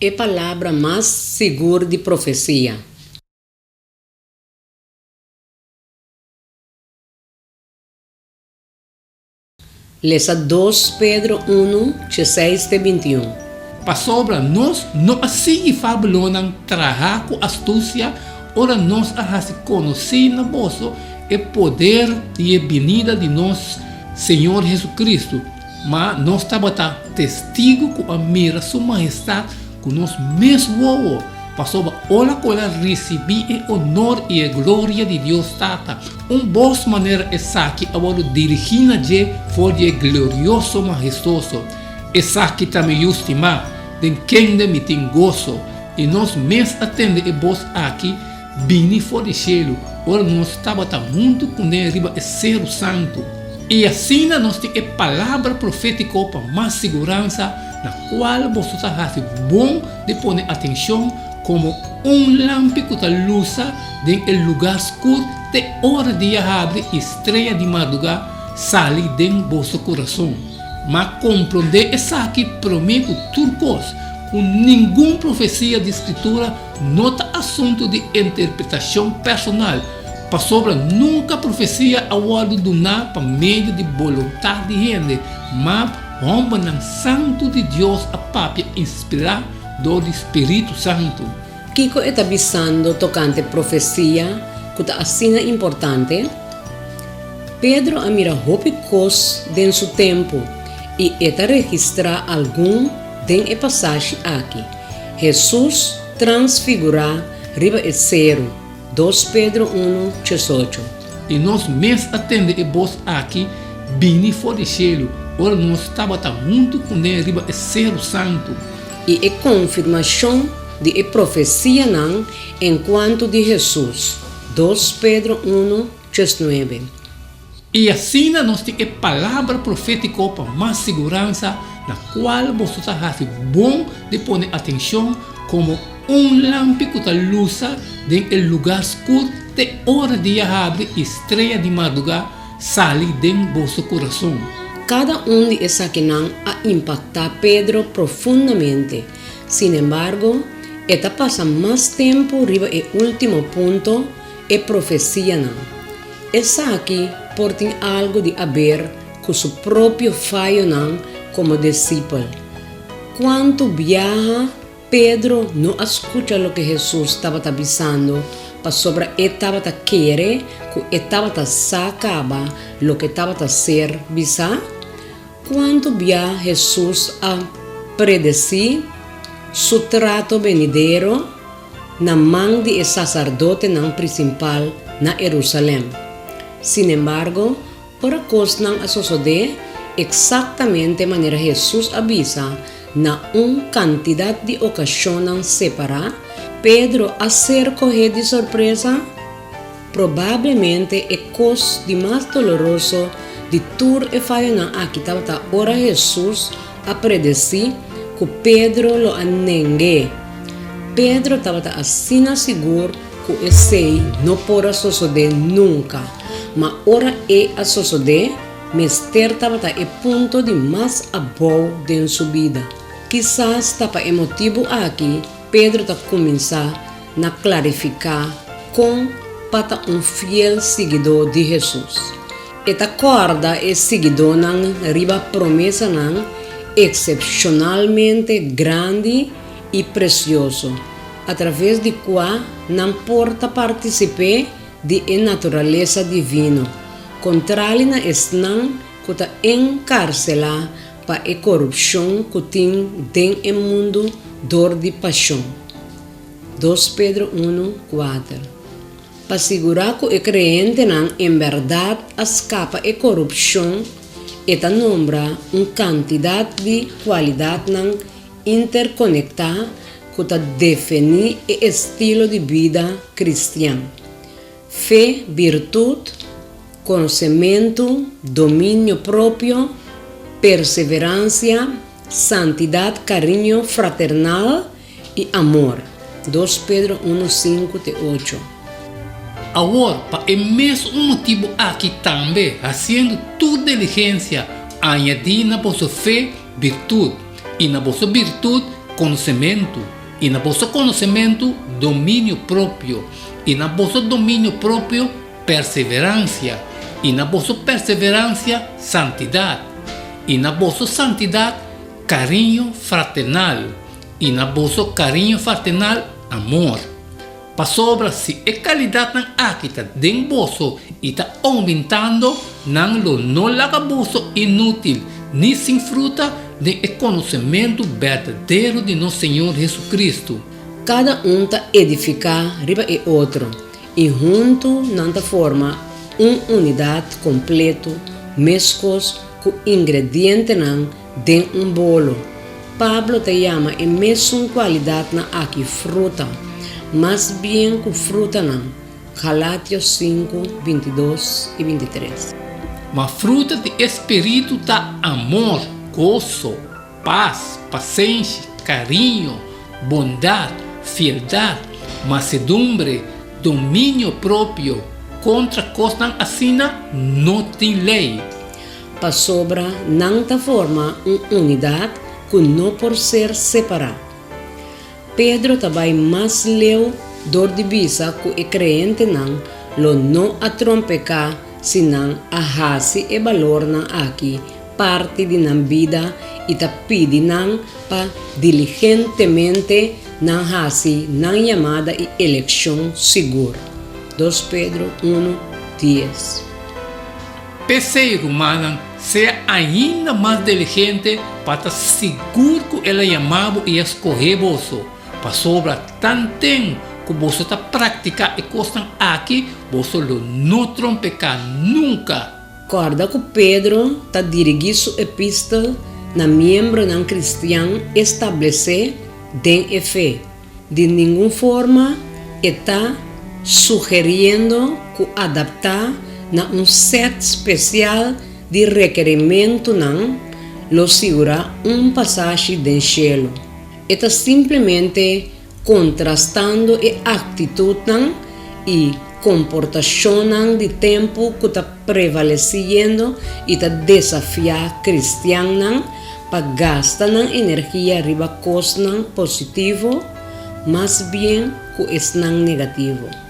E palabra mas sigur di profesia. Lesa dos Pedro unu, dieseis te 21. Pasobra nos no a sigui fábulonan trahá ku astusia ora nos a hasi konosí na boso e poder di e binida di nos Señor Hesukristu, ma nos tabata testigu ku a mira su mahestat ku nos mes wowo, pasobra ora ku el a risibí e onor i e gloria di Dios Tata, un bos manera esaki a wòrdu dirigí na dje for di e Glorioso Mahestoso, Esaki ta mi Yu stimá, den kende mi tin goso. I nos mes a tende e bos aki bini for di shelu ora nos tabata huntu kuné riba e seru santu. I asina nos tin e palabra profétiko pa mas siguransa na kual boso ta hasi bon di pone atenshon komo un lampi ku ta lusa den e lugá skur te ora dia habri i strea di mardugá sali den boso kurason. Ma komprondé esaki promé ku tur kos, ku ningun profesia di Skritura no ta asuntu di interpretashon personal, pasobra nunka profesia a wòrdu duná pa medio di boluntat di hende, ma hòmbernan santu di Dios a papia inspirá dor di spiritu santu. Kiko e ta bisando tokante profesia ku ta asina importante? Pedro a mira hopi kos den su tempu i e ta registrá algun den e pasashi aki, Hesus transfigurá riba e seru, dos Pedro unu, diesocho. I nos mes a tende e bos aki bini for di shelu ora nos tabata huntu kuné riba e seru santu. I e konfirmashon di e profesianan enkuanto di Hesus, dos Pedro unu, diesnuebe. I asina nos tin e palabra profétiko pa mas siguransa na kual boso ta hasi bon di pone atenshon komo un lampi ku ta lusa den e lugá skur te ora dia habri i strea di mardugá sali den boso kurason. Kada un di esakinan a impaktá Pedro profundamente. Sinembargo, e ta pasa mas tempu riba e último punto, e profesianan. Esaki por tin algu di aber ku su propio fayonan komo disipel. Kuantu biaha Pedro no a skucha loke Hesus tabata bisando pasobra e tabata kere ku e tabata sa kaba loke tabata ser bisá? Kuantu bia Hesus a predesí su trato benidero na man di e saserdotenan prinsipal na Herusalèm? Sinembargo, ora kosnan a sosodé eksaktamente manera Hesus a bisa na un kantidat di okashonnan separá, Pedro a ser kohé di sorpresa. Probablemente e kos di mas doloroso di tur e fayonan aki tabata ora Hesus a predesí ku Pedro lo a neng'é. Pedro tabata asina sigur ku esei no por a sosodé nunka, ma ora e a sosodé, mester tabata e punto di mas abou den su bida. Kisas ta pa e motibu aki Pedro ta kuminsá na klarifiká kon pa ta un fiel siguidó di Hesus. E ta kòrda e siguidónan riba promesanan eksepshonalmente grandi i presioso, atraves di kua nan por ta partisip'é di e naturalesa divino, kontrali na esnan ku ta enkarselá pa e korupshon ku tin den e mundu dor di pashon. Dos Pedro unu, kuater. Pa sigurá ku e kreentenan en bèrdat a skapa e korupshon, e ta nombra un kantidat di kualidatnan interkonektá ku ta definí e estilo di bida kristian, fe, birtut, konosementu, dominio propio, perseveransia, santidat, kariño fraternal i amor. Dos Pedro unu, sinku te ocho. Awor, pa e mes un motibu aki tambe, hasiendo tur diligensia, añadí na boso fe birtut, i na boso birtut. konosementu, i na boso konosementu, dominio propio, i na boso dominio propio, perseveransia, i na boso perseveransia, santidat, i na boso santidat, kariño fraternal, i na boso kariño fraternal, amor. Pasobra si e kalidatnan aki ta den boso i ta oumentando, nan lo no laga boso inútil ni sin fruta den e konosementu berdadero di nos Señor Hesu-Kristu. Kada un ta edifiká riba e otro, i huntu nan ta forma un unidat kompleto meskos ku ingredientenan den un bolo. Pablo ta yama e mesun kualidatnan aki fruta, mas bien ku frutanan, Galatio sinku, bintidos i bintitres. Ma fruta di e spiritu ta amor, goso, pas, pasenshi, kariño, bondat, fieldat, masedumbre, dominio propio, kontra kosnan asina no tin lei. Pasobra nan ta forma un unidat ku no por ser separá. Pedro ta bai mas leu dor di bisa ku e kreentenan lo no a trompeká si nan a hasi e balornan aki parti di nan bida i ta pidi nan pa diligentemente nan hasi nan yamada i elekshon sigur. Dos Pedro unu, dies. P'esei, rumannan, sea ainda mas diligente pa ta sigur ku el a yama bo i a skohé boso, pasobra tanten ku boso ta praktiká e kosnan aki, boso lo no trompeká nunka. Kòrda ku Pedro ta dirigí su epistel na miembronan kristian establesé den e fe. Di ningun forma e ta sugeriendo ku adaptá na un sèt spesial di rekerimentunan lo sigurá un pasashi den shelu. E ta simplemente kontrastando e aktitutnan i komportashonnan di tempu ku ta prevalesiendo i ta desafiá kristiannan pa gasta nan energia riba kosnan positivo mas bien ku esnan negativo.